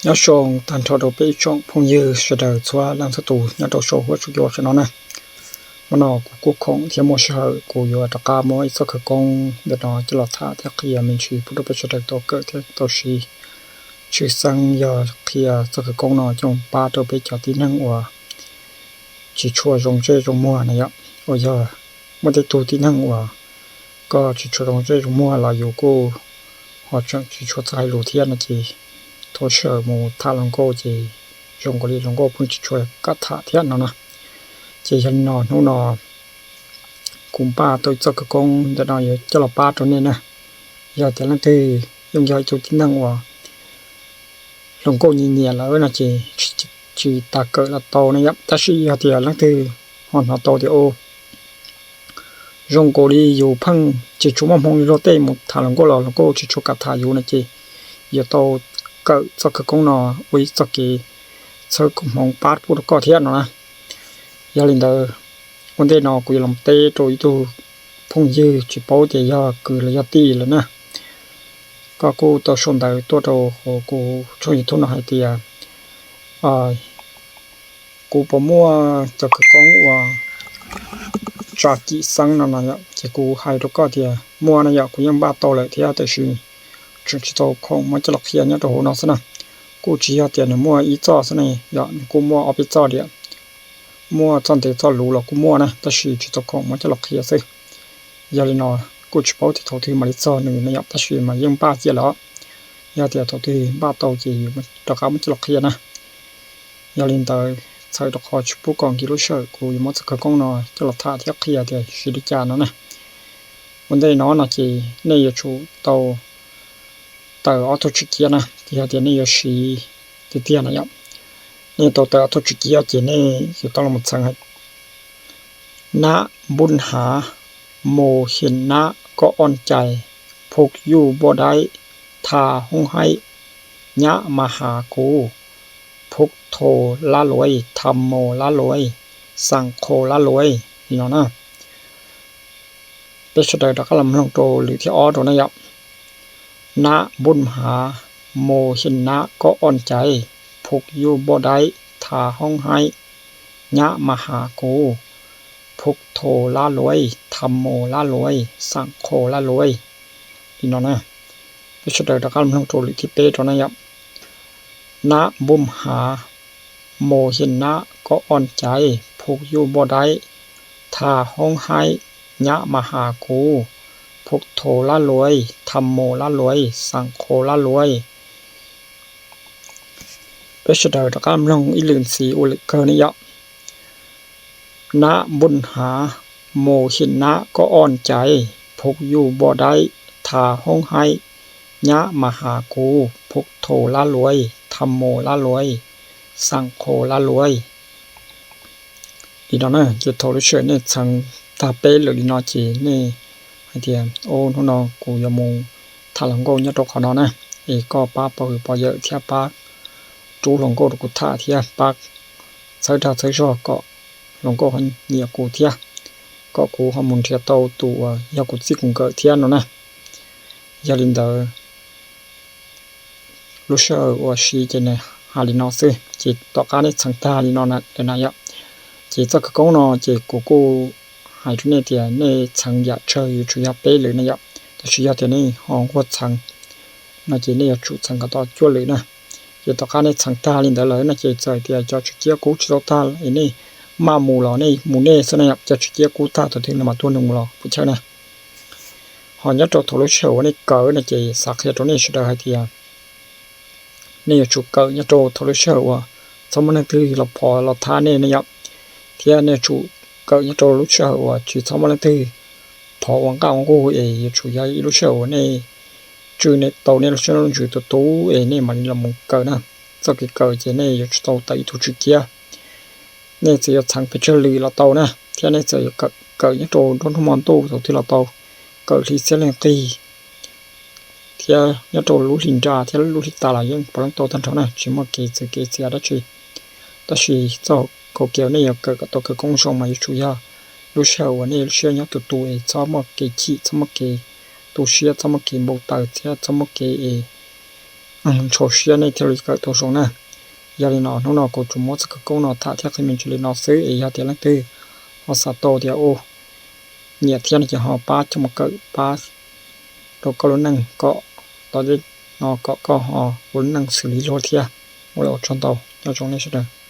Nyob zoo tag nrho rau peb ib tsoom phooj ywg sawv daws txhua leej txhua tus nyob rau saum huab saum cua sab no na. Hmo no kuv kuj khoom thiab muaj sij hawm kuv yuav rov qab muab ib txoj khawv koob ntawm no coj los tham thiab qhia me ntsis pub rau peb sawv daws tau kawm thiab tau siv. Tshwj xeeb yog qhia txoj khawv koob no coj pab rau peb cov tib neeg uas tsis tshua zoo zej zoo muag na yom, uas yog muaj tej tug tib neeg uas koj tsis tshua zoo zej zoo muag los yus kuj ho tseem tsis tshua txawj hais lus thiab no ces thov sawm mus tham hluas nkauj ces zoo nkaus li hluas nkauj pheej tsis tshua kam tham thiab no na. Ces yog li no hnub no kuv npaj tau ib txoj khawv koob ntawm no yuav coj los pab rau nej na. Yog tias leej twg yeej yog ib tug tib neeg uas hluas nkauj nyiam nyiam lawm no ces tsis tas kawm los tau na yom, tab sis yog tias leej twg ho hnov tau tias zoo nkaus li yus pheej tsis tshua muaj hmoo li luag tej mus tham hluas nkauj los hluas nkauj tsis tshua kam tham yus no ces yuav tau kawm txoj khawv koob no ua ib txoj kev txhawb koob hmoov pab pub rau koj thiab no na. Yog li ntawd, ua ntej no kuv yuav los teb rau ib tug phooj ywg tsis paub tias yog kwv los yog tij lawm na. Koj kuj tau sau ntawv tuaj rau hauv kuv tshooj YouTube no hais tias kuv puas muaj cov khawv koob uas tsa kim xeeb no no yom, ces kuv hais rau koj tias muaj na yom, kuv yeej npaj tau lawm thiab tab sis tseem tsis tau khoom muab coj los qhia nyob rau hauv no xwb na. Kuj tsis yog tias nws muaj ib txoj xwb ne yom, nws kuj muaj ob peb txoj diam, muaj txoj ntev txoj luv los kuj muaj na, tab sis tsis tau khoom muab coj los qhia xwb. Yog li no kuj tsis paub tias thaum twg mam li txog nws na yom, tab sis mas yeej npaj cia lawm. Yog tias thaum twg npaj tau ces rov qab muab coj los qhia na. Yog li ntawd txhawm rau qhov tsis pub kom nkim lub sij hawm, kuv yuav muab txoj khawv koob no coj los tham thiab qhia tias siv li cas no na. Ua ntej no no ces nej yuav tsum tau tawm ob tug tswm ciab na, ces yog tias nej yuav siv tiag tiag na yom, nej yuav tau tawm ob tug tswm ciab ces nej yuav tau los txheev hais: Nab npub hav, mus xyem nab koj ob cai, phuv yuj npoj daib, tha hoob haib, nyab mas hav kuv, phuv tho lab luav, tham mos lab luav, xeem qho lab luav li no na. Peb sawv daws rov qab los mloog rau lwm thib ob rau na yom. Nab npub hav, mus xyem nab koj ob cai, phuv yuj npoj daib, tha hoob haib, nyab mas hav kuv, phuv tho lab luav, tham mos lab luav, xeem qho lab luav li no na. Peb sawv daws rov qab los mloog rau lwm thib peb rau na yom. Nab npub hav, mus xyem nab koj ob cai, phuv yuj npoj daib, tha hoob haib, nyab mas hav kuv, phuv tho lab luav, tham mos lab luav, xeem qho lab luav. Peb sawv daws rov qab mloog ib lwm ntxiv ua lwm kawg ne yom. Nab npub hav, mus xyem nab koj ob cai, phuv yuj npoj daib, tha hoob haib, nyab mas hav kuv, phuv tho lab luav, tham mos lab luav, xeem qho lab luav li no na. Ces thaum lub sij hawm nej txheev tag peb lwm li no ces nej hais tias, o, hnub no kuv yuav mus tham hluas nkauj nyob rau qhov no na, es koj pab pov hwm pov yawm thiab pab rub hluas nkauj rau kuv tham thiab pab txhawb dag txhawb zog kom hluas nkauj ho nyiam kuv thiab, kom kuv ho mus nrhiav tau tus uas yog kuv txij kuv nkawm thiab no na. Yog li ntawd, lub sij hawm uas siv ces nws hais li no xwb, ces tom qab nej txheev tag li no lawm na yom, ces txoj khawv koob no ces kuv kuj hais rau nej tias nej txheev yam tsawg yuav tsum yog peb lwm na yom, tab sis yog tias nej ho nquag txheev no ces nej yuav tsum txheev kom tau cuaj lwm na. Ces tom qab nej txheev tag li ntawd lawm no ces txawm tias cov tswm ciab kub tsis tau tag es nej maj mus los nej mus nej xwb na yom, cov tswm ciab kub tag thaum twg los mas tuag nws mus los puas chawj na. Ho nyob rau thaum lub sij hawm uas nej kawm no ces xav qhia rau nej sawv daws hais tias nej yuav tsum kawm nyob rau thaum lub sij hawm uas txhob muaj leej twg los phov los thab nej ne yom, thiab nej yuav tsum kawm nyob rau lub sij hawm uas tsis txhob muaj leej twg phov ua nqaj ua nqug es yuav tsum yog ib lub sij hawm uas nej tswj nej tau nej lub siab lub ntsws tus tub es nej mam li los mus kawm na. Txoj kev kawm ces nej yuav tsum tau tawm ib tug tswm ciab, nej txawm yuav txheev pes tsawg lwm los tau na, thiab nej txawm yuav kawm nyob rau nruab hnub hmo ntuj thaum twg los tau, kawm hli txiab leej qig thiab nyob rau lub hli nra thiab lub hli tas los yeej puav leej tau tag nrho na, tsis muaj kev txwv kev txiav dab tsi. Tab sis txoj kaum kev nej yuav kawm kom tau khawv koob zoo mas yuav tsum yog lub sij hawm uas nej lub siab nyob tus tu es txhob muaj kev chim, txhob muaj kev tu siab, txhob muaj kev npau taws thiab txhob muaj kev es ntxhov siab nej thiaj li kawm tau zoo na. Yog li no hnub no kuv tsuas muab txoj khawv koob no tham thiab qhia me ntsis li no xwb es yog tias leej twg ho xav tau tias u nyiam thiab no ces ho pab coj mus kawm pab rau koj lub neej kom tau no kom koj ho ua lub neej xws li luag thiab. Ua li ua tsaug ntau, nyob zoo nej sawv daws.